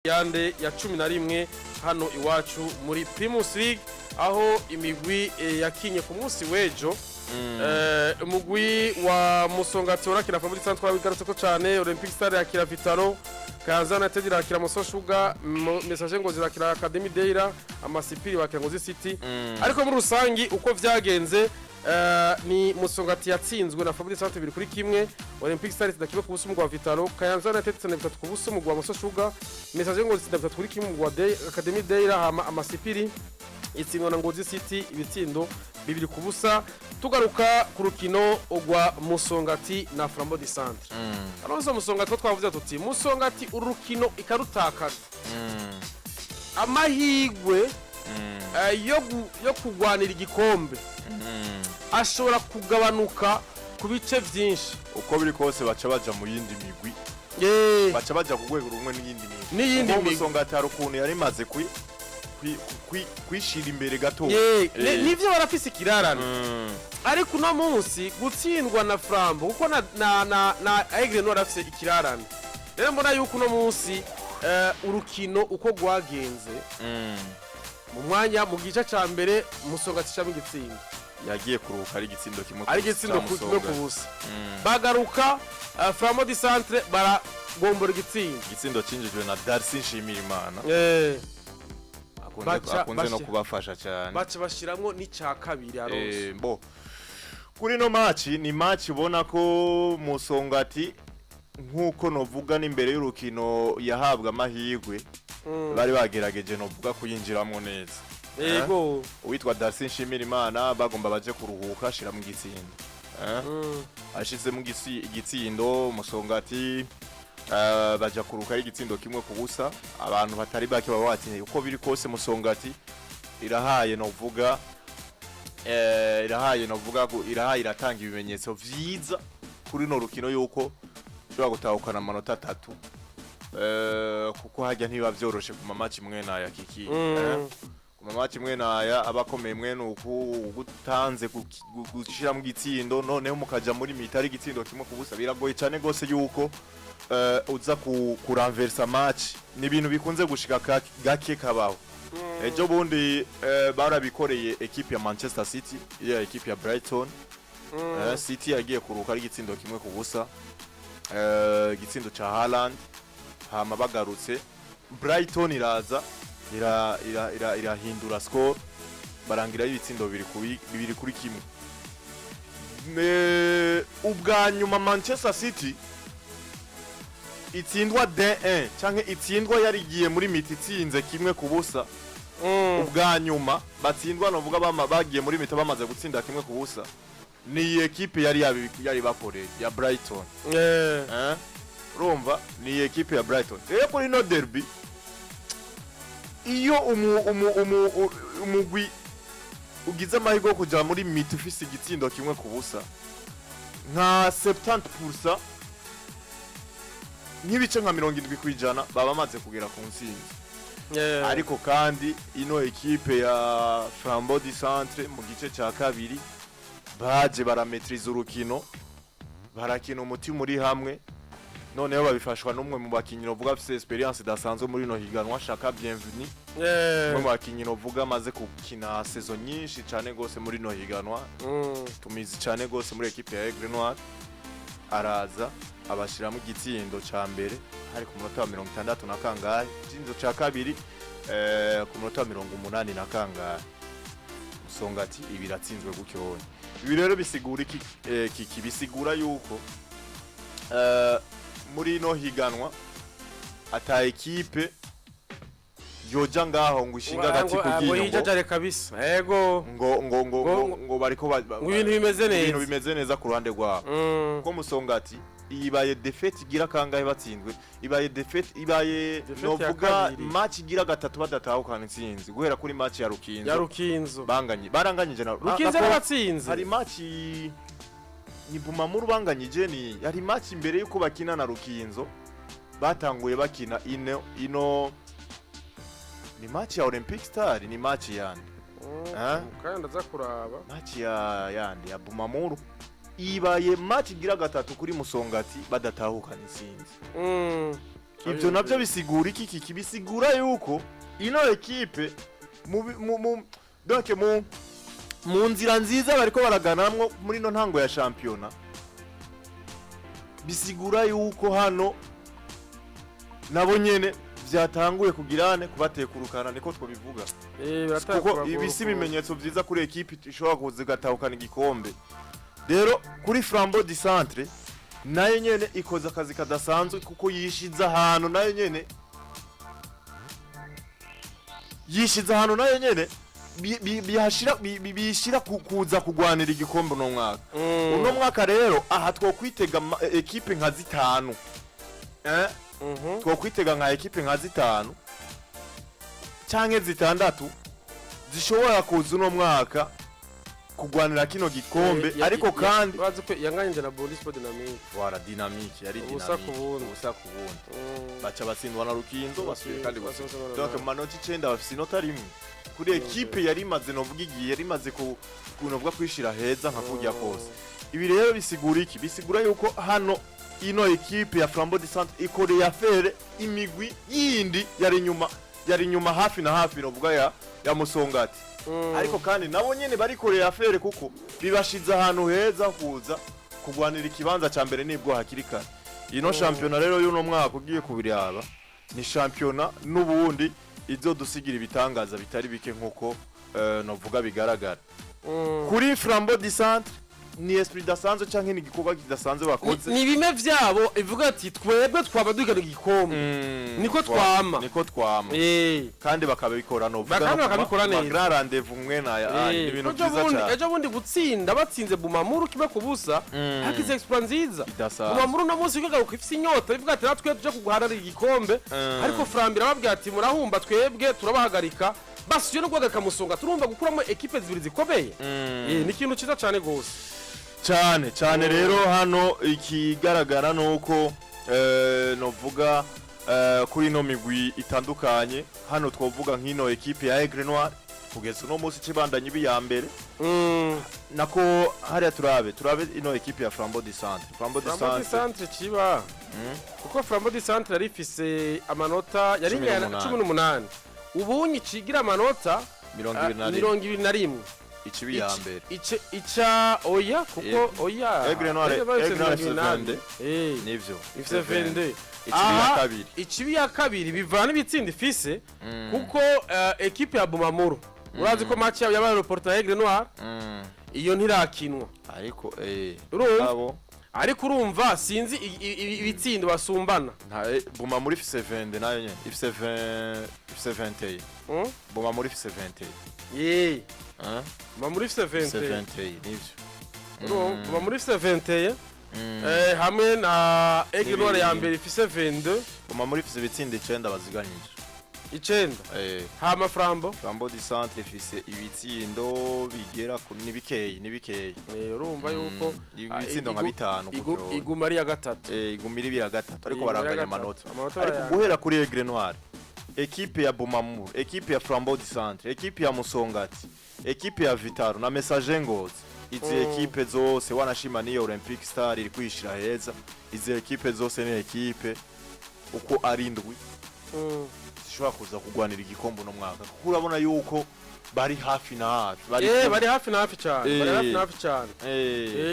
Yande ya 11 hano iwacu muri Primus League, aho imigwi yakinye ku munsi w'ejo. Umugwi wa Musongati urakina Flambeau Centre, twabigarutse ko cyane. Olympic Star yakira Vitalo, Kayanza United irakira Moso Sugar, Messager Ngozi irakira Academy Deira, Amasipiri bakira Ngozi City. Ariko muri rusangi uko vyagenze, ni Musongati yatsinzwe na Flambeau Centre 2-1, Olympic Star itsinda 1-0 umugwi wa Vitalo, Kayanza United itsinda 3-0 umugwi wa Moso Sugar, Messager Ngozi itsinda 3-1 umugwi wa Academy Deira, hama Amasipiri itsindwa na Ngozi City ibitsindo 2-0. Tugaruka ku rukino rwa Musongati na Flambeau du Centre, Alonso, Musongati ko twavuze tuti Musongati urukino ikarutakaza, amahigwe yo kugwanira igikombe ashobora kugabanuka ku bice byinshi. Uko biri kose baca baja mu yindi migwi, baca baja ku rwego rumwe n'iyindi migwi. N'iyindi Kuko migwi. Musongati hari ukuntu yari imaze kwishira imbere gato. Nivyo, barafise ikirarane, ariko uno munsi gutsindwa na Flambeau, kuko na Aigle Noir arafise ikirarane. Rero mbona yuko uno munsi urukino uko rwagenze, mu mwanya mu gice ca mbere Musongati icamo igitsindo. Yagiye kuruhuka ari igitsindo kimwe ari ku igitsindo ca kimwe ku Musonga. busa. Bagaruka, Flambeau du Centre baragombora igitsindo. Igitsindo cinjijwe na Darcy Nshimirimana, akunze akunze no kubafasha cyane. Baca bashiramwo n'ica kabiri, Aronso. Bo kuri no match, ni match ubona ko Musongati, nkuko novuga n'imbere y'urukino yahabwa amahirwe, bari bagerageje novuga kuyinjiramo neza. Uwitwa Darcy Nshimirimana bagomba baje kuruhuka ashira mu gitsindo. Ashizemo igitsindo, Musongati baja kuruka ari igitsindo 1-0. Abantu batari bake baba bati uko biri kose Musongati irahaye novuga irahaye novuga irahaye iratanga ibimenyetso vyiza kuri no rukino yuko ushobora gutahukana amanota 3, kuko hajya ntibiba vyoroshe ku ma match mwe naya kiki. Ku ma match mwe naya aba akomeye mwene uku, ugutanze gushira mu gitsindo, noneho mukaja muri mi-temps ari igitsindo 1-0, biragoye cyane gose yuko uza kuranversa match. Ni ibintu bikunze gushika gake kabaho. Ejo bundi barabikoreye ekipe ya Manchester City, ya ekipe ya Brighton. City yagiye kuruka ari igitsindo 1-0, igitsindo ca Haaland. Hama bagarutse Brighton iraza irahindura score, barangira ibitsindo 2-1. Ubwa nyuma Manchester City itsindwa D1 canke itsindwa yarigiye muri mi-temps itsinze 1-0, ubwa nyuma batsindwa novuga bagiye muri mi-temps bamaze gutsinda 1-0, ni iyi ekipe yari bakoreye ya Brighton. Urumva ni iyi ekipe ya Brighton. Rero kuri no derby, iyo umugwi ugize amahirwe yo kuja muri mi-temps ufise igitsindo 1-0, nka 70%, nk'ibice nka 70%, baba bamaze kugera ku ntsinzi. Ariko kandi ino ekipe ya Flambeau du Centre mu gice ca kabiri baje barametriza urukino, barakina umutima uri hamwe. Noneho babifashwa n'umwe mu bakinyi novuga afise experience idasanzwe muri ino higanwa, Shaka Bienvenue, umwe mu bakinyi novuga amaze gukina saison nyinshi cane gose muri ino higanwa, tumizi cane gose muri ekipe ya Aigle Noir. Araza abashiramo igitsindo ca mbere hari ku munota wa 60 na kangahe, igitsindo ca kabiri ku munota wa 80 na kangahe. Musongati ibi iratsinzwe gutyo. Ibi rero bisigura iki? Kiki bisigura yuko muri ino higanwa ata ekipe yoja ngaho ngo ishinga agati ku ngo ryinyo ngo yijajare kabisa, yego. ngo ngo bariko ngo ibintu bimeze neza. Ibintu bimeze neza ku ruhande rwabo. Kuko Musongati ibaye défaite igira kangahe batsinzwe? Ibaye défaite, ibaye Défaite ya novuga kabiri. match igira gatatu badatahukana intsinzi, guhera kuri match ya Rukinzo. Ya Rukinzo. Banganye, baranganyije na Rukinzo n'abatsinze. Hari match ni Bumamuru banganyije, ni hari match imbere yuko bakina na Rukinzo batanguye bakina ino ni match ya Olympic Star, ni match yandi. Ah? Kandi ndaza kuraba. Match ya yandi ya Bumamuru. Ibaye match igira gatatu kuri Musongati badatahukana intsinzi. Ibyo nabyo bisigura iki? Kiki bisigura yuko ino ekipe mu bi- mu mu donc mu nzira nziza bariko baraganamwo muri ino ntango ya shampiyona, bisigura yuko hano nabo nyene vyatanguye kugirane kubatekurukana, niko twobivuga. Biratanga Kuko kubagora ibi si ukuntu. ibimenyetso vyiza kuri ekipe ishobora kuza igatahukana igikombe. Rero kuri Flambeau du Centre, nayo nyene ikoze akazi kadasanzwe, kuko yishize ahantu nayo nyene bihashira kuza kugwanira igikombe uno mwaka. Uno mwaka rero aha twokwitega ekipe nka zitanu, twokwitega nka ekipe nka zitanu canke zitandatu zishobora kuza uno mwaka kugwanira kino gikombe. Ariko kandi urazi ko yanganyije na Burundi Sport Dynamique. Voilà, Dynamique yari Ubusa Dynamique. ku bundi. Ubusa ku bundi. Baca batsindwa na Rukinzo, basubiye kandi gutsinda. Basubira Donc mu manota 9 bafise inota rimwe kuri ekipe yari imaze, novuga igihe yari imaze ku novuga kwishira heza nka kurya kose. Ibi rero bisigura iki? Bisigura yuko hano ino ekipe ya Flambeau du Centre ikoreye affaire imigwi yindi yari inyuma hafi na hafi, novuga ya Musongati. Ariko kandi nabo nyene barikoreye affaire, kuko bibashize ahantu heza kuza kugwanira ikibanza ca mbere nibwo hakiri kare. Ino shampiyona rero y'uno mwaka ugiye kubiraba, ni shampiyona n'ubundi izodusigira ibitangaza bitari bike, nkuko novuga bigaragara. Kuri Flambeau du Centre ni esprit idasanzwe canke ni igikorwa kidasanzwe bakoze. Ni bimwe vyabo ivuga ati twebwe twaba duhigana igikombe. Niko twama. Niko twama. Kandi bakabikora novuga Kandi no ku bakabikora neza. Grand rendez-vous mwe naya ni ibintu Ejo byiza bundi cyane. Ejo bundi gutsinda, batsinze Bumamuru 1-0. Hagize exploit nziza. Idasanzwe. Bumamuru no munsi ukagaruka ifise inyota, ivuga ati natwe tuje kuguharanira igikombe. Ariko Flambeau irababwira ati murahumba, twebwe turabahagarika. Basuye no guhagarika Musonga, turumva gukuramo ekipe zibiri zikomeye. Ni ikintu cyiza cyane gose. Cyane cyane. Rero hano ikigaragara ni uko novuga kuri ino migwi itandukanye, hano twovuga nk'ino ekipe ya Aigle Noir kugeza uno munsi kibandanye ibi ya mbere. Nako hariya turabe ino ekipe ya Flambeau du Centre, Flambeau du Flambeau du Centre. Centre kiba kuko Flambeau du Centre yari ifise amanota yari 18. ingana 18, ubunyi cigira amanota 21. 21. Ikibi ya mbere. Ica oya, kuko Yego. oya. Aigle Noir Aigle Noir Aigle Noir ifise ifise 28. Nivyo. Ifise 22. Ikibi ya Aha, kabiri. Ikibi ya kabiri bivana n'ibitsinda ifise, kuko ekipe ya Bumamuru urazi ko match yabo yabaye reporté na Aigle Noir. Iyo ntirakinwa. Ariko Urumva? abo Ariko urumva sinzi ibitsindo basumbana. Nta Buma muri ifise 20, nayo nyene ifise 20, ifise 21. Buma muri ifise 21. Ye. Hein? Bumamuru ifise Ifise 21. 21 nivyo. Urumva Bumamuru ifise 21 hamwe na Aigle Noir ya mbere ifise 22. Buma muri ifise ibitsindo 9 baziganyije. 9. Hama Flambeau? Flambeau du Centre ifise ibitsindo bigera ku ni bikeyi, ni bikeyi. Urumva yuko Ibitsindo nka bitanu gutyo. Iguma ari iya gatatu. Iguma iri iya gatatu, ariko Iguma ari iya baranganya gatatu. amanota. Amanota Ariko barayanganya. guhera kuri Aigle Noir, ekipe ya Bumamuru, ekipe ya Flambeau du Centre, ekipe ya Musongati, ekipe ya Vitaro na Messager Ngozi, izi ekipe zose, wanashima niyo Olympic Star iri kwishira heza, izi ekipe zose ni ekipe uko ari indwi zishobora kuza kugwanira igikombe uno mwaka, kuko urabona yuko bari hafi na hafi, bari Bari hafi na hafi cyane, bari hafi na hafi cyane.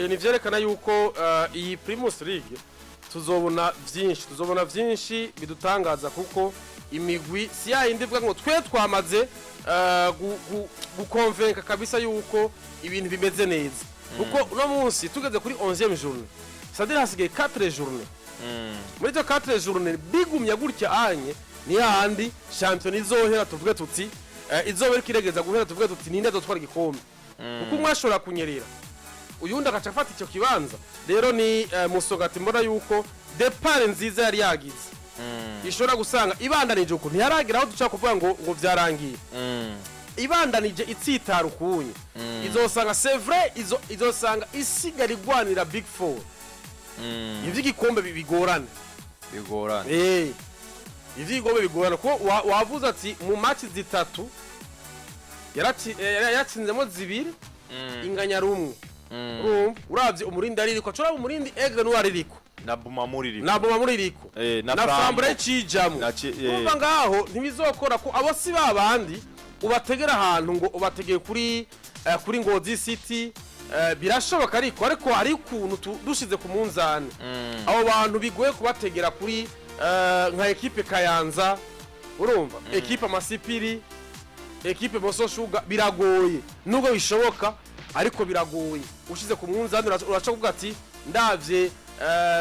Ni vyerekana yuko iyi Primus League tuzobona vyinshi, tuzobona vyinshi bidutangaza, kuko imigwi si ya yindi ivuga ngo twe twamaze gukonvenka kabisa yuko ibintu bimeze neza, kuko uno munsi tugeze kuri 11e journée, c'est-à-dire hasigaye 4 journée. Muri izo 4 journée bigumya gutya anye, ni hahandi shampiyona izohera tuvuge tuti izoba iriko iregeza guhera tuvuge tuti ninde azotwara igikombe, kuko umwe ashobora kunyerera uyundi agaca afata icyo kibanza. Rero ni Musongati mbona yuko départ nziza yari yagize ishobora gusanga ibandanije uko, ntiyaragira aho dushobora kuvuga ngo vyarangiye. Ibandanije itsitara ukunye, izosanga, c'est vrai, izosanga isigara igwanira big four. Ivy'igikombe bigorane. Bigorane. Ivy'igikombe bigorane, kuko wavuze ati mu match zitatu yaratsinzemo zibiri, inganya rumwe. Urumva uravye umurindi aririko, acuraba umurindi Aigle Noir aririko. Na Bumamuri iriko. Na Bumamuri iriko. Na na Flambo. Flambo cijamwo. Urumva ngaho ntibizokora ko abo si babandi ubategera ahantu ngo ubategeye kuri Ngozi City. Birashoboka, ariko hari ukuntu dushize ku munzani abo bantu bigoye kubategera kuri nka ekipe Kayanza, urumva, ekipe Amasipiri, ekipe Moso Shuga, biragoye nubwo bishoboka, ariko biragoye. Ushize ku munzani uraca kuvuga ati ndavye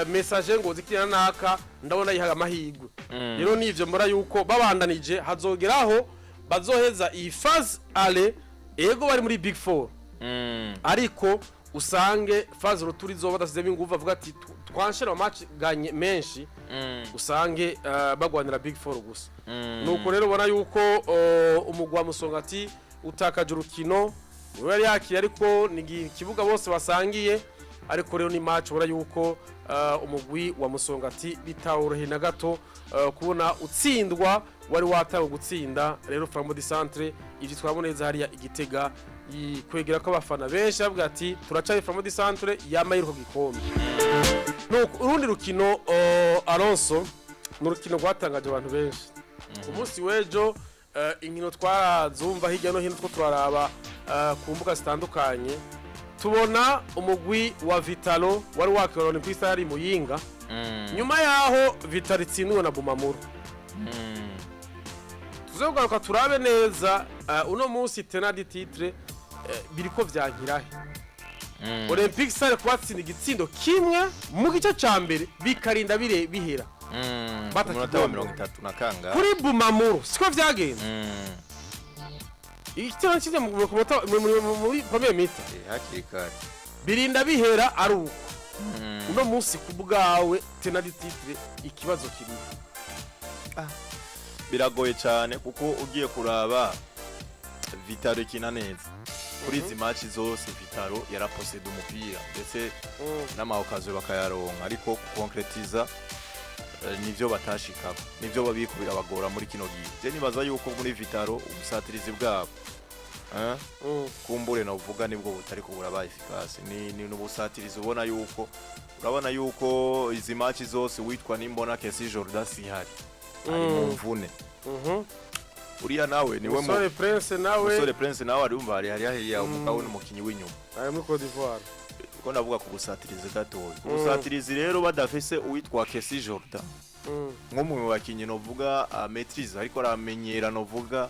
Message Ngozi ikina naka, ndabona yihaga amahirwe. Rero nivyo mbora yuko babandanije hazogeraho bazoheza iyi phase aller, ego bari muri Big Four, ariko usange phase retour izoba badasizemo inguvu, bavuga ati twanshira match ganye menshi, usange bagwanira Big Four gusa. Nuko rero ubona yuko umugwa Musongati utakaje urukino, niwe yari yakiriye, ariko ni ikibuga bose basangiye. Ariko rero ni match ubona yuko umugwi wa Musongati bitaworoheye na gato kubona utsindwa wari watawe gutsinda. Rero Flambeau du Centre ivyo twaboneza hariya Igitega kwegera ko abafana benshi bavuga ati turacaye Flambeau du Centre yamayiruka gikombe. Nuko urundi rukino, Alonso, ni urukino rwatangaje abantu benshi ku munsi w'ejo. Inkino twarazumva hirya no hino, two turaraba ku mbuga zitandukanye, tubona umugwi wa Vitalo wari wakira Olympique Star Muyinga. Nyuma yaho Vitalo itsindiwe na Bumamuru, tuze kugaruka turabe neza uno munsi tenant du titre biriko vyankirahe. Olympique Star kubatsinda igitsindo kimwe mu gice ca mbere, bikarinda bire bihera Ku munota wa 30 na kangahe. Kuri Bumamuru siko vyagenze. Igitego kize mu ku munota muri première mi-temps. Hakiri kare. Birinda bihera ari uko. Uno munsi ku bwawe, tenant du titre, ikibazo kiriho? Biragoye cyane, kuko ugiye kuraba Vitalo ikina neza kuri izi match zose. Vitalo yaraposeda umupira, ndetse n'ama occasions bakayaronka, ariko kukonkretiza nivyo batashikako, nivyo babiko birabagora muri kino gihe. Je nibaza yuko muri Vitalo ubusatirizi bwabo kumbure novuga nibwo butari ko buraba efficace. Ni n'ubusatirizi ubona yuko, urabona yuko izi match zose witwa Nimbona Kesi Jordan sihari, ari mu mvune. Uriya nawe niwe mu Musore Prince nawe. Musore Prince nawe arumva hari hariya umugabo n'umukinyi w'inyuma. Ari muri Cote d'Ivoire. Ko ndavuga ku busatirizi gatoya, ku busatirizi rero badafise uwitwa Kesi Jordan nk'umwe mu bakinyi novuga maîtrise, ariko aramenyera novuga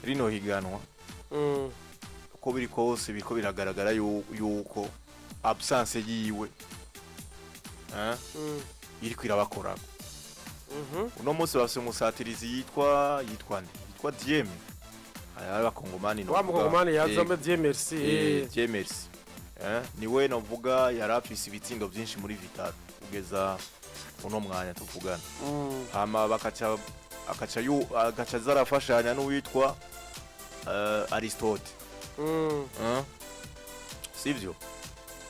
rino higanwa. Uko biri kose biriko biragaragara yuko absence yiwe iriko irabakorako. Uno munsi bafise umusatirizi yitwa nde? Yitwa Dieme, aya abakongomani. Wa mukongomani yazambe Dieu merci. Dieu merci, niwe novuga yari afise ibitsindo vyinshi muri Vitalo kugeza uno mwanya tuvugana. Hama bakaca akaca yu agaca zarafashanya n'uwitwa Aristote. Sivyo,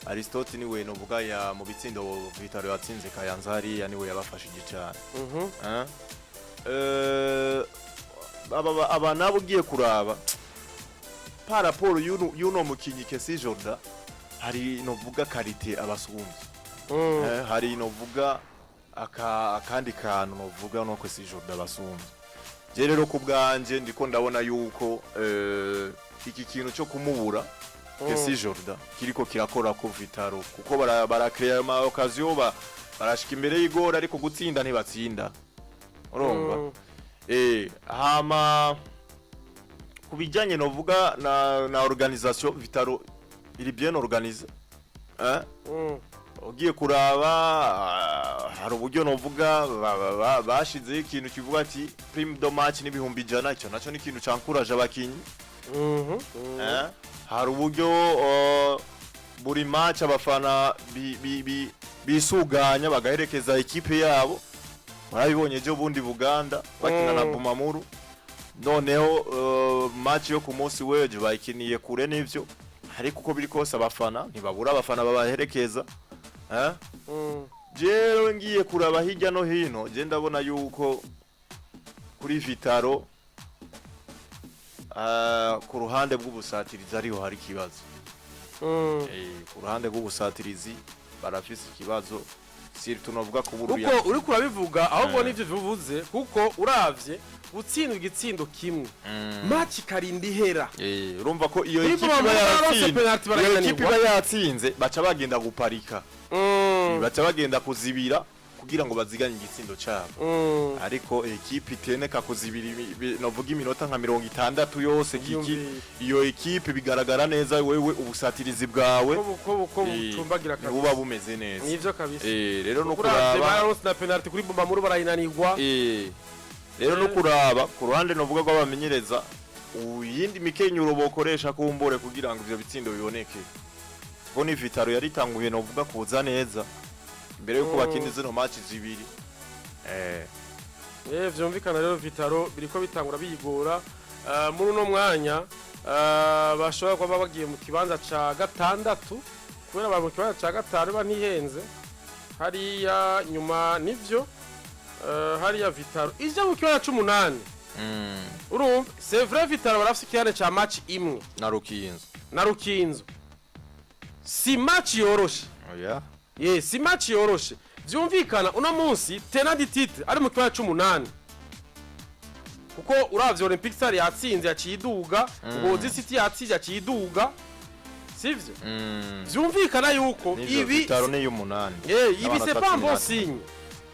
Aristote niwe novuga ya mu bitsindo Vitalo yatsinze Kayanza hariya, niwe yabafashije cyane. Aba nabo ugiye kuraba par rapport y'uno mukinyi Kesi Jordan, hari novuga qualité abasumbye. Hari novuga akandi kantu novuga no Kesi Jordan abasumbye. Je rero ku bwanje ndiko ndabona yuko iki kintu cyo kumubura Kesi Jordan kiriko kirakora ko Vitalo, kuko barakreya ama occasion, barashika imbere y'igora, ariko gutsinda ntibatsinda, urumva. Hama ku bijyanye novuga na organisation, Vitalo iri bien organisée. Ugiye kuraba hari uburyo novuga bashizeho ikintu kivuga ati prime de match n'100,000. Icyo naco ni ikintu cankuraje abakinyi. Hari uburyo buri match abafana bisuganya bagaherekeza ekipe yabo. Murabibonye ejo bundi Buganda bakina na Bumamuru. Noneho match yo ku munsi w'ejo bayikiniye kure n'ivyo, ariko uko biri kose abafana ntibabura, abafana babaherekeza. Jewe ngiye kuraba hirya no hino, je ndabona yuko kuri Vitalo ku ruhande bw'ubusatirizi ariho hari ikibazo. Ku ruhande rw'ubusatirizi barafise ikibazo. Surtout novuga ko buru Kuko uriko urabivuga, ahubwo nivyo bivuze, kuko uravye gutsindwa igitsindo kimwe, match ikarinda ihera. Urumva ko iyo Kuri ekipe Bumamuru iba baronse yatsinze, penalty, iyo ekipe baraganirwa. iba yatsinze, baca bagenda guparika, baca bagenda kuzibira kugira ngo baziganye igitsindo cyabo. Ariko ekipe iteneka kuzibira novuga iminota nka 60 yose kiki, Yumvise. iyo ekipe bigaragara neza wewe ubusatirizi bwawe ko bucumbagira kabisa. Buba bumeze neza. Nivyo kabisa. Rero no uravye kuraba bararonse na penalty kuri Bumamuru, barayinanirwa. Rero no kuraba ku ruhande novuga rw'abamenyereza, uyindi mikenyuro bokoresha kumbure kugira ngo ivyo bitsindo biboneke, kuko ni Vital'O yaritanguye novuga kuza neza mbere yuko bakina zino match zibiri. Vyumvikana rero Vital'O biriko bitangura biyigora. Muri uno mwanya bashobora kuba bagiye mu kibanza ca gatandatu, kubera bari mu kibanza ca gatanu ba ntihenze hariya nyuma nivyo. Hariya Vital'O ija mu kibanza c'umunani. Urumva, c'est vrai, Vital'O barafise ikirane ca match imwe Na Rukinzo. Na Rukinzo. Si match yoroshe. Oya. Ye, si match yoroshe. Vyumvikana uno munsi tenant du titre ari mu kibanza c'umunani, kuko uravye Olympic Star yatsinze yaciye iduga, Ngozi City yatsinze yaciye iduga, sivyo? Vyumvikana yuko Nivyo, ibi Vital'O ni y'umunani. Ibi c'est pas un bon signe.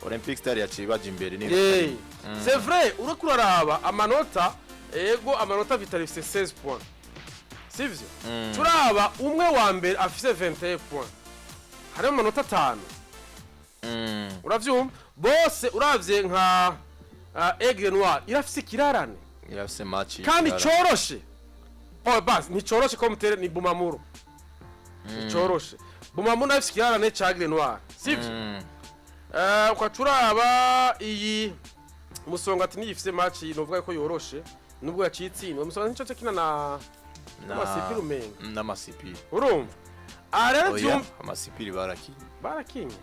Olympic Star yaciye baja imbere ni C'est vrai, uriko uraraba amanota, ego, amanota Vital'O ifise 16 points, sivyo? Turaba umwe wa mbere afise 21 points, harimo amanota 5. Uravyumva, bose uravye nka Aigle Noir irafise ikirarane. Irafise match Kandi y'ikirarane. coroshe. Oh, bas nticoroshe ko mutere ni Bumamuru, nticoroshe. Bumamuru nayo ifise ikirarane ca Aigle Noir, sivyo? Ukaca uraba iyi Musongati niyifise match novuga ko yoroshe nubwo yaciye itsindwa. Musongati nico kina na n'Amasipiri umenga. N'Amasipiri. Urumva, aha rero Oya, vyumva Amasipiri barakinye. Barakinye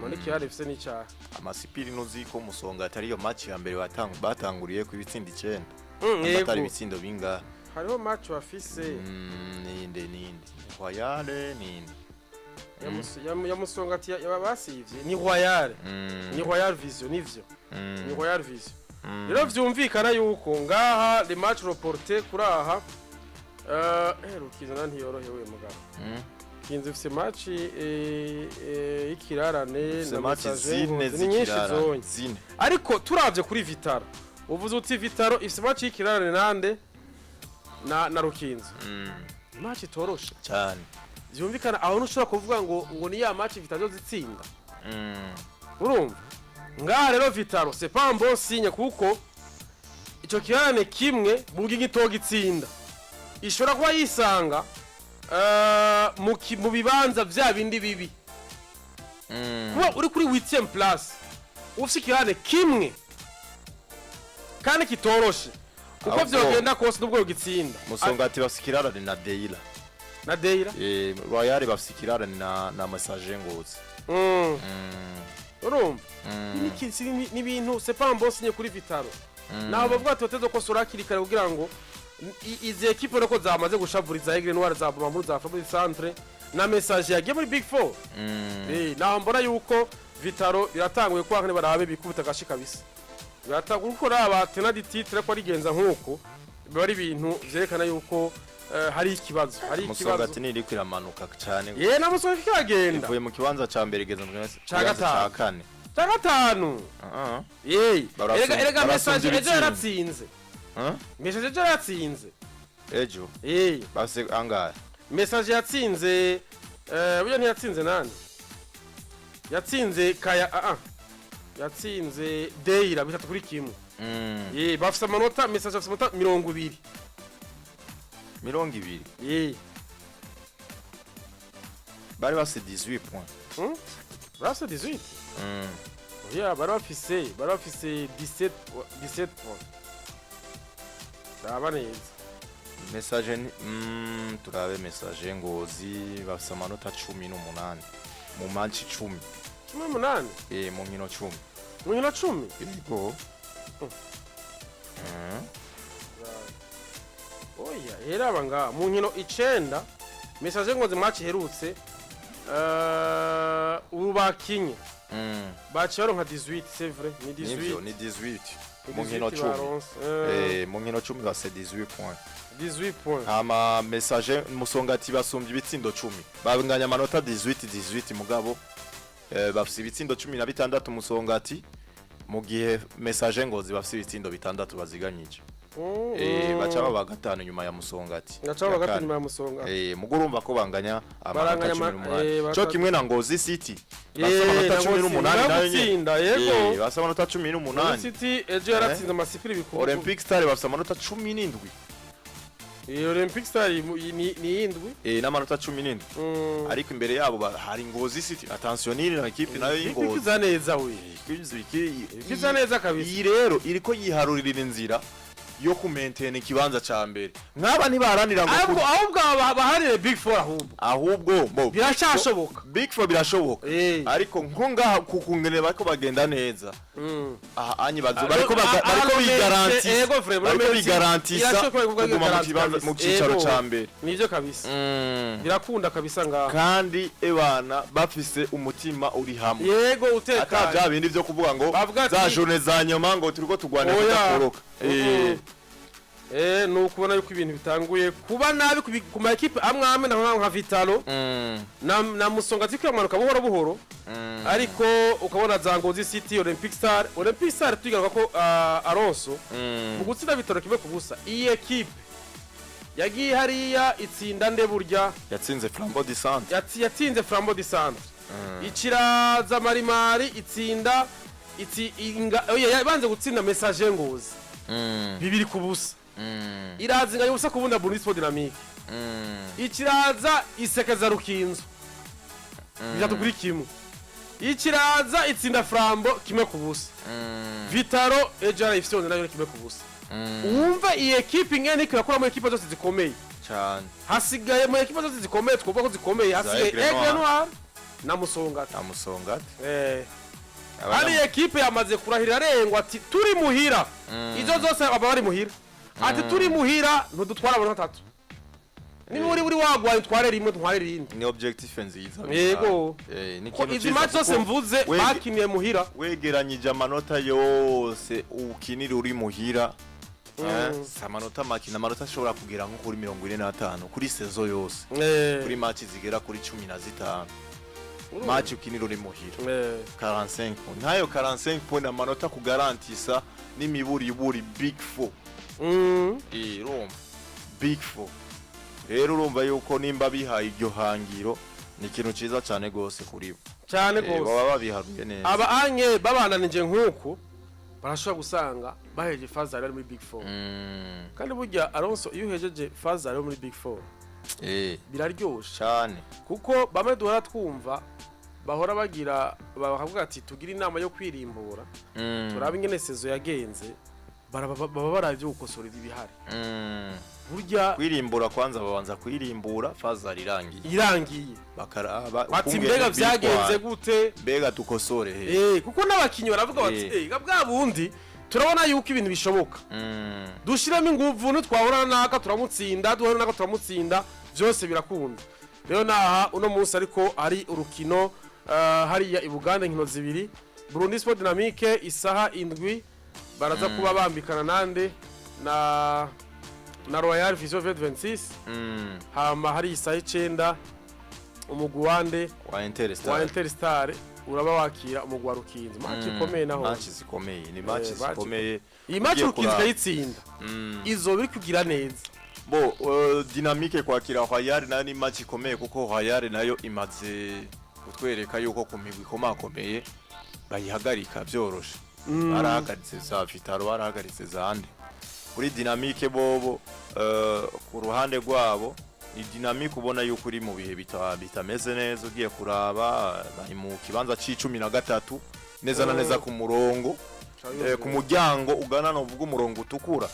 none ikirarane ifise n'icaha. Amasipiri nuzi ko Musonga atari yo match ya mbere batanguriye ku ibitsindo 9. Atari ibitsindo bingahe? Hariho match bafise. Ninde ninde? Royal ninde? Ya Musongati basivye ni Royal. Ni Royal Vision, nivyo. Ni Royal Vision. Rero vyumvikana yuko ngaha le match reporté kuri aha Rukinzo na ntiyorohewe mugabo. Rukinzo ifise match y'ikirarane Ifise na match Messager zine Ngozi. Ni nyinshi z'ikirarane. zonye. Zine. Ariko turavye kuri Vital'O, uvuze uti Vital'O ifise match y'ikirarane nande? Na Rukinzo. Match itoroshe. Cyane. Vyumvikana aho ntushobora kuvuga ngo ni ya match Vital'O zitsinda. Urumva ngaha rero Vital'O c'est pas un bon signe, kuko ico kirarane kimwe bugi gitoga itsinda ishobora kuba yisanga mu bibanza vya bindi bibi. Kuba uri kuri 8e place ufise ikirarane kimwe kandi kitoroshe, kuko Ahubwo- vyogenda kose nubwo yogitsinda. Musongati bafise ikirarane na Deila. Na Deira. Royal bafise ikirarane na Messager Ngozi. Urumva, n'ibintu c'est pas un bon signe kuri Vital'O. Naho bavuga ati bateze kosora hakiri kare kugira ngo izi ekipe nuko zamaze gushavuriza Aigle Noir, za Bumamuru, za Fabri Centre na Message yagiye muri Big Four. Naho mbona yuko Vital'O biratanguye kwa kane barabe bikubita agashi kabisa. Biratanguye kuko raba tenant du titre ko arigenza nkuko biba ari ibintu vyerekana yuko hari ikibazo, hari ikibazo. Musongati niriko iramanuka cyane. Ye, na Musongati kiragenda. Ivuye mu kibanza ca mbere igeze mu kibanza Ca ca gatanu. kane. Cya gatanu. Ah, Ye, erega barasumbya Message ejo ibitsindo. yaratsinze. Ah. Message ejo yaratsinze. Ejo bafise angahe? Message yatsinze, burya ntiyatsinze nani? Yatsinze kaya, yatsinze Deira 3-1. Bafise amanota, Message afise amanota 20. 20? Ye. Bari bafise 18 points. Bafise 18? Oya, bari bafise 17, 17 points. Raba neza. Message ni turabe Message Ngozi bafise amanota 18 mu match 10. 18? Mu nkino 10. Mu nkino 10? Yego. Oya, heraba ngaha mu nkino 9 Message Ngozi match iherutse, ubu bakinye. Baciye baronka 18, c'est vrai, ni 18. Nivyo, ni 18 Ni mu nkino 18 10. baronse. Mu nkino 10 bafise 18 points. 18 points. Ama Messager, Musongati basumbye ibitsindo 10, banganya amanota 18 18, mugabo bafise ibitsindo 16 Musongati, mu gihe Messager Ngozi bafise ibitsindo 6 baziganyije. Baca baba gatanu nyuma ya Musongati. Gaca baba Ya gatanu kane. nyuma ya Musonga. Mugo urumva ko banganya amanota Baranganya 18, co kimwe na Ngozi City, Eh, bafise amanota na Ngozi 18 nayo nyene. gutsinda, yego. Bafise amanota 18. City ejo yaratsinze amasifuri bikuru. Olympic Star bafise amanota 17. Olympic Star ni indwi. N'amanota 17. Ariko imbere yabo hari Ngozi City. Attention, ni na equipe nayo y'Ingozi. Ikiza neza we. Ikiza neza kabisa. Iyi rero iriko yiharurira inzira yo kumentena ikibanza ca mbere, nk'aba ntibaharanira ngo Ahubwo ahubwo aba baharire Big Four ahubwo. Ahubwo bo Biracyashoboka. Big Four birashoboka. Ariko nko ngaha kukungene bariko bagenda neza, aha anyi bazo bariko bariko bigarantisa, Ego vraiment. bariko bigarantisa Irashoboka kuvuga kuguma mu garanti kibanza, kabisa. mu cicaro Ego. ca mbere. Nivyo kabisa. Birakunda kabisa ngaha. Kandi ebana bafise umutima uri hamwe, Yego, ata utekanye. bya bindi vyo kuvuga ngo Bavuga za ati- journée za nyuma ngo turiko turwanira Oya. kudakoroka. Ni ukubona yuko ibintu bitanguye kuba nabi ku ma ekipe amwe amwe na nka Vitalo na Musonga ziko yamanuka buhoro buhoro, ariko ukabona za Ngozi City, Olympic Star. Olympic Star tuyigaruka ko Alonso mu gutsinda Vitalo 1-0, iyi ekipe yagiye hariya itsinda nde burya? Yatsinze Flambeau du Centre. Yatsinze Flambeau du Centre, ikiraza Marimari itsinda itsi inga, oya, yabanze gutsinda Messager Ngozi 2-0, iraza inganya 0-0 na Burundi Sport Dynamique, ikiraza isekeza Rukinzo 3-1, ikiraza itsinda Flambeau 1-0, Vitalo ejo yarayifise nayo 1-0. Wumve iyi ekipe ingene iriko irakora mu ekipe zose zikomeye. Cyane. Hasigaye mu ekipe zose zikomeye, twumva ko zikomeye, hasigaye Aigle Noir. Aigle Noir na Musongati. Na Musongati. Hano iyi ekipe yamaze kurahira arengwa ati turi muhira, izo zose baba bari muhira, ati turi muhira ntudutwara amanota atatu, niba uri wagwaye utware rimwe, ntware irindi. Ni objectif nziza. Yego. Ni Ko ikintu izi ciza match zose kuko mvuze bakiniye muhira. Wegeranyije amanota yose ukinira uri muhira, si amanota make, ni amanota ashobora kugera nko kuri 45 kuri saison yose, kuri match zigera kuri 15, match ukinira uri muhira. 45 points ntayo, 45 points, amanota kugarantisa n'imiburiburi Big Four. Urumva Big Four rero, urumva yuko nimba bihaye iryo hangiro ni ikintu ciza cyane gose kuri bo. Cyane gose. Baba babiharuye neza. Aba anye babananije nk'uku barashobora gusanga bahejeje phase bari muri Big Four. Kandi burya Alonso, iyo uhejeje phase ari muri Big Four, biraryoshe. Cyane. Kuko bamwe duhora twumva bahora bagira bakavuga ati tugire inama yo kwirimbura, turabe ingene saison yagenze, baba baravye gukosora ibihari. Burya Kwirimbura kwanza, babanza kwirimbura phase irangiye. Irangiye. Bakaraba Bati ukungene mbega vyagenze bitwaye. gute? Mbega dukosore he? Kuko n'abakinyi baravuga bati bwa bundi turabona yuko ibintu bishoboka, dushiremo inguvu, nitwahura naka turamutsinda, duhura naka turamutsinda, byose birakunda. Rero naha uno munsi ariko ari urukino hariya i Buganda, inkino zibiri, Burundi Sport Dynamique isaha 7 baraza kuba bambikana nande? Na Royal Vision 2026. Hama hari isaha 9 umugwi wande? Wa Interstar. Wa Interstar uraba wakira umugwi wa Rukinzo, match ikomeye naho. Match zikomeye, ni match Match zikomeye. Iyi match Ugiye Rukinzo kuraba. ikayitsinda, izoba iri kugira neza. Bo Dynamique kwakira Royal nayo ni match ikomeye, kuko Royal nayo imaze kutwereka yuko ku migwi ikomakomeye bayihagarika byoroshe. Barahagaritse za Vitalo, barahagaritse za ande. Kuri Dynamique bobo, ku ruhande rwabo ni Dynamique ubona yuko uri mu bihe bitameze neza. Ugiye kuraba bari mu kibanza c'13 neza na neza ku murongo, ku muryango ugana novuga umurongo utukura.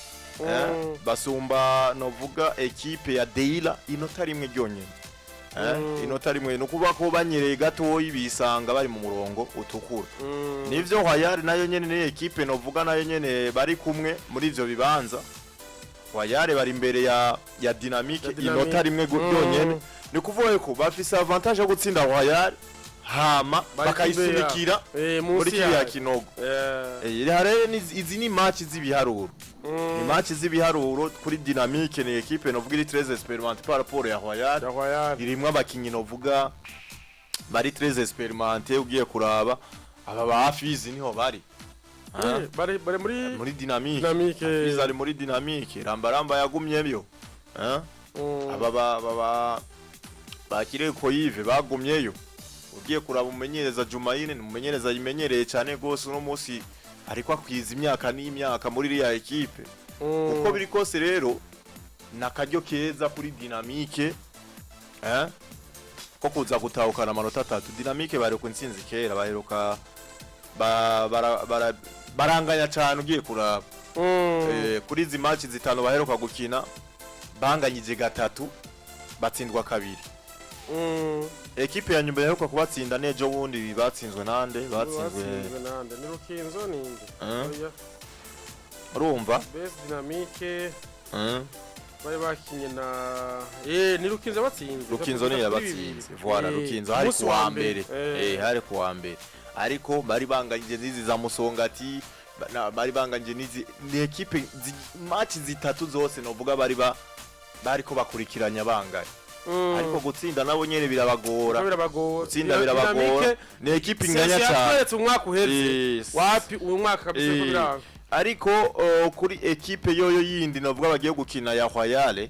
Basumba novuga ekipe ya Deila inota rimwe ryonyene. Inota rimwe, ni ukuvuga ko banyereye gatoyi bisanga bari mu murongo utukura. Nivyo, Royal nayo nyene ni ekipe novuga nayo nyene bari kumwe muri ivyo bibanza. Royal bari imbere ya Dynamique Ya Dynamique. inota rimwe ryonyene, ni ukuvuga yuko bafise avantage yo gutsinda Royal. Hama bakayisunikira munsi muri kiriya yayo. kinogo. Rero izi ni match z'ibiharuro, ni match z'ibiharuro. Kuri Dynamique, ni équipe novuga iri très expérimentée par rapport ya Royal. Ya Royal. Irimwo abakinyi novuga bari très expérimenté. Ugiye kuraba aba ba Hafizi niho bari. Ah, Bari muri muri Dynamique. Dynamique. Hafizi ari muri Dynamique, Rambaramba yagumyeyo. Ah, aba ba bakire Koyive bagumyeyo. Ugiye kuraba umumenyereza Jumayine, ni umumenyereza yimenyereye cyane rwose. Uno munsi ariko akwiza imyaka n'imyaka muri iriya ekipe. Uko biri kose rero, ni akaryo keza kuri Dynamique ko kuza gutahukana amanota 3. Dynamique bari ku ntsinzi kera baheruka baranganya cyane. Ugiye kuraba kuri izi match 5 baheruka gukina, banganyije gatatu, batsindwa kabiri. Ekipe ya nyuma yaheruka kubatsinda n'ejo bundi. Batsinzwe nande? Batsinzwe Batsinzwe nande? Ni Rukinzo, ninde? Oya. Urumva? Best Dynamique bari bakinye na ni Rukinzo batsinze. Rukinzo niyo yabatsinze, voilà. Rukinzo hari Umunsi ku wa mbere. Hari ku wa mbere, ariko bari banganyije n'izi za Musongati, bari banganyije n'izi ni ekipe match zitatu zose novuga bari bariko bakurikiranya banganya. Ariko gutsinda nabo nyene birabagora. Birabagora. Gutsinda birabagora, ni ekipe inganya cyane. Yatweretse umwaka uheze. Yes. Wapi, uyu mwaka kabisa ko biranga. Ariko kuri ekipe yoyo yindi novuga bagiye gukina ya Royal,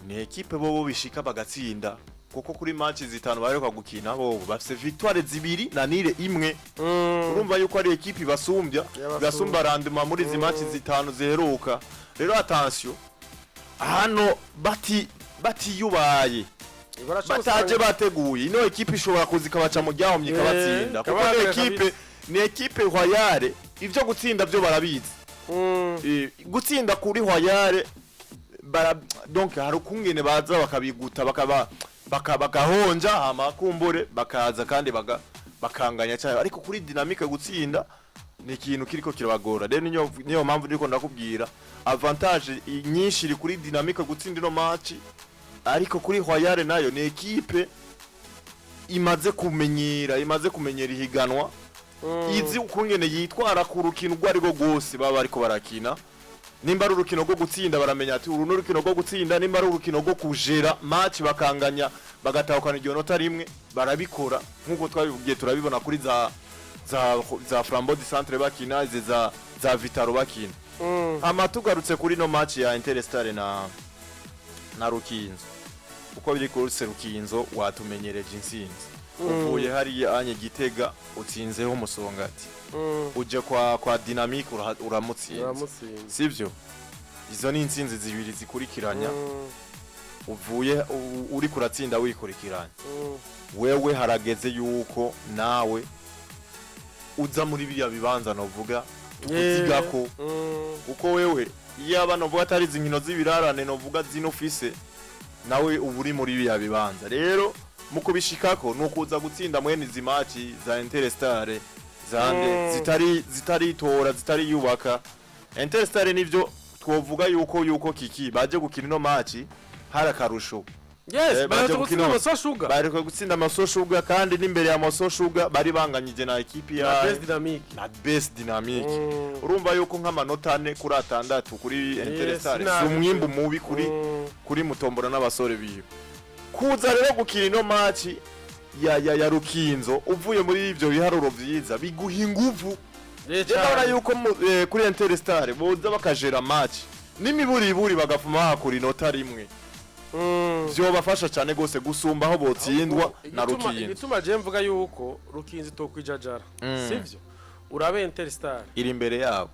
ni ekipe bobo bishika bagatsinda, kuko kuri match 5 baheruka gukina, bobo bafise victoire zibiri na nul imwe. Urumva yuko ari ekipe ibasumbya. Yabasumbya. Ibasumba rendement muri izi match 5 ziheruka. Rero attention hano, bati batiyubaye, bataje bateguye, ino ekipe ishobora kuza ikabaca mu ryahomye, ikabatsinda, kuko ni ikabahagarika. ekipe, ni ekipe Royal ivyo gutsinda byo barabizi. Gutsinda kuri Royal bara donc hari ukungene baza bakabiguta, bakaba bagahonja, hama kumbure bakaza kandi bakanganya cyane. Ariko kuri Dynamique, gutsinda ni ikintu kiriko kirabagora. Rero niyo mpamvu ndiko ndakubwira avantage nyinshi iri kuri Dynamique gutsinda ino match. Ariko kuri Royal nayo ni ekipe imaze kumenyera ihiganwa, izi ukungene yitwara ku rukino urwo ari rwo rwose baba bariko barakina. Nimba ari urukino rwo gutsinda, baramenya ati uru ni urukino rwo gutsinda. Nimba ari urukino rwo kujera match bakanganya, bagatahukana iryo rimwe, barabikora nk'uko twabivugiye, turabibona kuri za Flambeau du Centre bakina, izi za Vitaro bakina. Hama tugarutse kuri no match ya Interstar na Rukinzo, uko biri kose Rukinzo watumenyereje intsinzi. Uvuye hariya anye Gitega utsinzeho Umusongati, uje kwa Dynamique uramutsinze. Uramutsinze. Sivyo? Izo ni intsinzi zibiri zikurikiranya. Uvuye uri kuratsinda wikurikiranya. Wewe harageze yuko nawe uza muri biriya bibanza novuga tukuzigako, kuko wewe iyo aba novuga atari izi nkino z'ibirarane novuga zino ufise, nawe uba uri muri biriya bibanza. Rero mu kubishikako ni ukuza gutsinda mwene izi match za Interstar zande zitari zitaritora, zitari yubaka. Interstar nivyo twovuga yuko kiki baje gukina ino match hari akarusho. Yes. Baje Baje gutsinda gukina. Moso Sugar. Bari gutsinda Moso Sugar, kandi n'imbere ya Moso Sugar bari banganyije na ekipi ya Na Best Dynamic. Na Best Dynamic. Urumva yuko nk'amanota 4 kuri 6 kuri Interstar si nabi. umwimbu mubi kuri kuri Mutombora n'abasore biwe. Kuza rero gukina ino match ya Rukinzo uvuye muri ivyo biharuro vyiza biguha inguvu. Je ndabona yuko kuri Interstar boza bakajera match n'imiburiburi, bagafuma hakura inota rimwe, vyobafasha cane gose gusumba aho botsindwa na Rukinzo. Igituma je mvuga yuko Rukinzo itokwijajara, sivyo? Urabe Interstar Iri imbere yabo.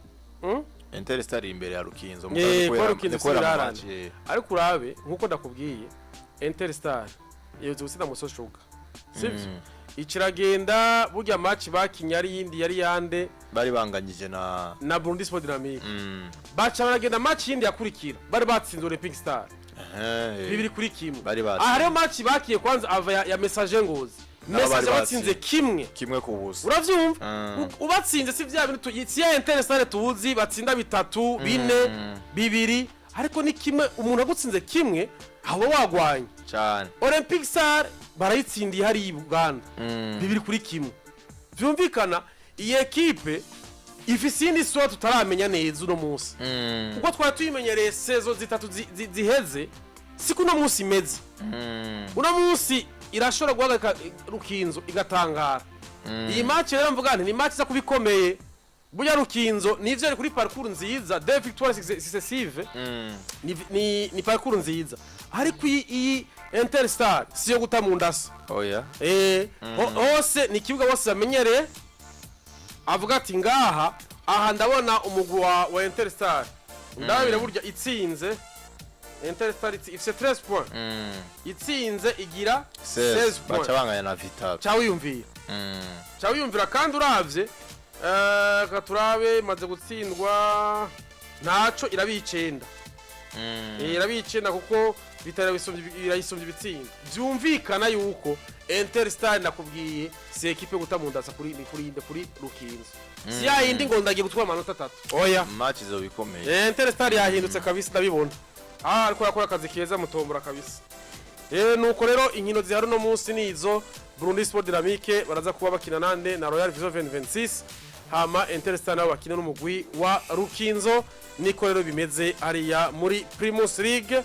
Interstar iri imbere ya Rukinzo. Kuba Rukinzo Ni kubera si ama match, ibirarane. Ariko urabe nkuko ndakubwiye, Interstar yeze gutsinda Moso Sugar, sivyo? Ikiragenda burya match bakinye ari yindi yari yande? Bari banganyije na Na Burundi Sport Dynamique. Baca baragenda match yindi yakurikira bari batsinze Olympic Star 2-1. Bari batsinze. Aha rero match bakiye kwanza ava ya Message Ngozi. Nabo bari Message batsinze batsinze. 1. 1-0. Uravyumva? Ubatsinze si vya bintu si ya Interstar tuzi batsinda bitatu, bine, bibiri, ariko ni kimwe. Umuntu agutsinze kimwe aho wagwanye. Cyane. Olympic Star. Barayitsindiye hariya i Buganda 2-1. Vyumvikana iyi ekipe ifise iyindi sura tutaramenya neza uno munsi, kuko twari tuyimenyereye saison zitatu ziheze, siko uno munsi imeze. Uno munsi irashobora guhagarika Rukinzo igatangara. Iyi match rero mvuga nti ni match iza kuba ikomeye. Burya Rukinzo nivyo iri kuri parcours nziza, deux victoires successives, ni parcours nziza, ariko iyi Interstar si yo guta mu ndasa. Oya. Hose ni ikibuga bose bamenyereye. Avuga ati ngaha aha ndabona umugwi wa Interstar, ndabira burya itsinze Interstar ifise 13 points, itsinze igira 16 16 points. Baca banganya na Vital'O. Ca wiyumvira, ca wiyumvira. Kandi uravye, ka turabe, imaze gutsindwa ntaco, iraba icenda. Iraba icenda kuko Vital'O irayisumbye ibitsinda. Vyumvikana yuko Interstar, nakubwiye, si ekipe guta mu ndasa kuri inde, kuri Rukinzo. Si ya yindi ngo ndagiye gutwara amanota atatu, oya. Match izoba ikomeye. Interstar yahindutse kabisa, ndabibona. Ariko yakora akazi keza mutombora kabisa. Nuko rero inkino zihari uno munsi nizo: Burundi Sport Dynamique baraza kuba bakina nande? Na Royal Vision 2026. Hama Interstar nabo bakina n'umugwi wa Rukinzo. Niko rero bimeze hariya muri Primus League.